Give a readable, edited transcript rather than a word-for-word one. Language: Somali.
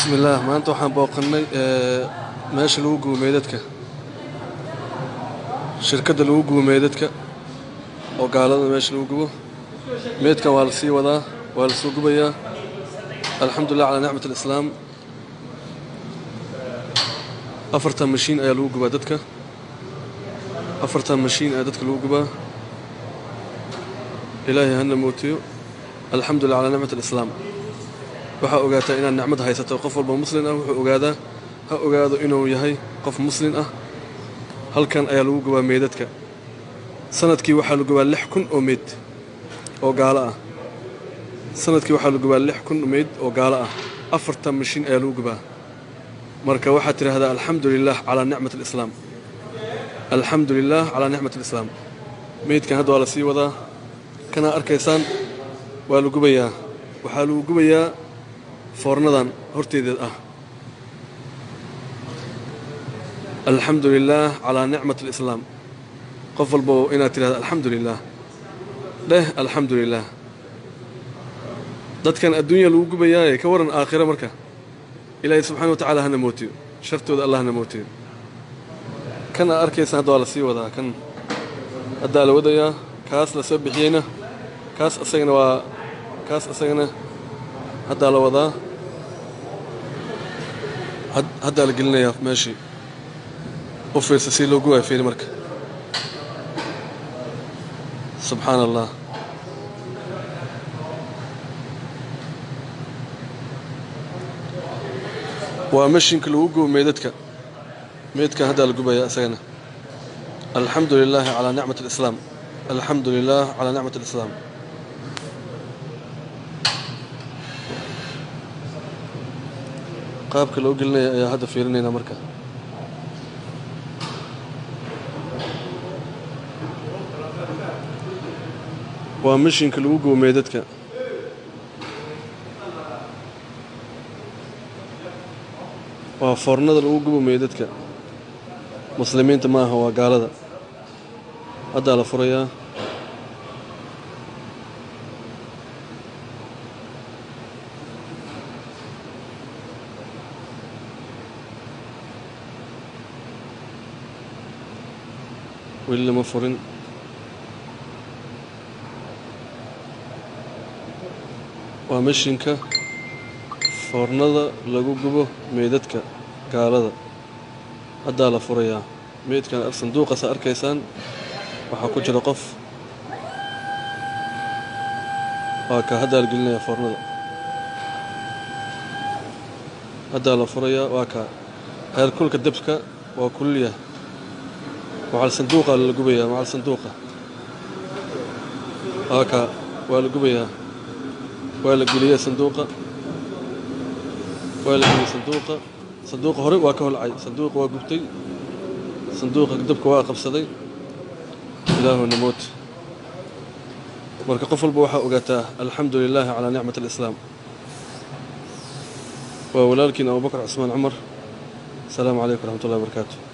Bismillaah, maanta waxaan booqannay meesha lagu gubo meydadka, shirkadda lagu gubo meydadka oo gaalada meesha lagu gubo. Meydkan waa la sii wadaa, waa la soo gubayaa. Alxamdulilah calaa nicmat alislaam. 4 mashiin ayaa lagu gubaa dadka, 4 mashiin ayaa dadka lagu gubaa. Ilaahay hana mootiyo. Alxamdulilah calaa nicmat alislaam. Waxaa ogaataa inaad nicmad haysato. Qof walba muslin ah wuxuu ogaadaa, ha ogaado inuu yahay qof muslin ah. Halkan ayaa lagu gubaa meydadka. Sanadkii waxaa la gubaa 6000 oo meyd oo gaalo ah. Sanadkii waxaa la gubaa 6000 meyd oo gaalo ah. 4 mashiin ayaa lagu gubaa. Marka waxaad tidhaahdaa alxamdu lilah calaa nicmat alislaam, alxamdu lilah calaa nicmat alislaam. Meydkan hadda waa la sii wadaa, kanaa arkaysaan waa la gubayaa. Waxaa lagu gubayaa foornadan horteedeed ah. Alxamdu lilah calaa nicmat alislaam. Qof walbo inaad tidhahda alxamdu lilah dheh, alxamdu lilah. Dadkan adduunya lagu gubayaaye, ka waran aakhiro? Marka ilaahay subxana wa tacaala hana mootiyo shartooda, allah hana mootiyo. Kan aad arkaysaan hadda waa la sii wadaa, kan haddaa la wadayaa. Kaas la soo bixiyeyna, kaas asagana waa kaas, asagana haddaa la wadaa, haddaa la gelinayaa meeshii. U fiirsa si loo gubayo, fiiri marka. Subxaana allah. Waa mashinka lagu gubo meydadka. Meydkan haddaa la gubaya isagana. Alxamdu lilaahi calaa nicmat alislaam, alxamdu lilah calaa nicmat alislaam. Qaabka loo gelinaya ayaa hadda fiirinayna marka. Waa mashinka lagu gubo meydadka. Waa foornada lagu gubo meydadka. Muslimiinta ma aha, waa gaalada. Haddaa la furayaa. Weli lama furin. Waa mashinka foornada lagu gubo meydadka gaalada. Haddaa la furayaa meydkan. Sanduuqaasa arkaysaan waxaa ku jira qof. Waa ka haddaa la gelinayaa foornada, haddaa la furayaa. Waa kaa heerkulka dabka waa kululyahay. Macal sanduuqa la gubayaa, macal sanduuqa. Waa kaa, waa la gubayaa, waa la geliyey sanduuqa, waa la geliyey sanduuqa. Sanduuqa hore waa ka holcay, sanduuqa waa gubtay, sanduuqa dabka waa qabsaday. Ilaahu namoot. Marka qof walba waxaa ogaataa alxamdu lilaahi calaa nicmat alislaam. Waa walaalkiin Abubakar Cusmaan Cumar. Asalaamu calaykum waraxmat ullahi wabarakaatu.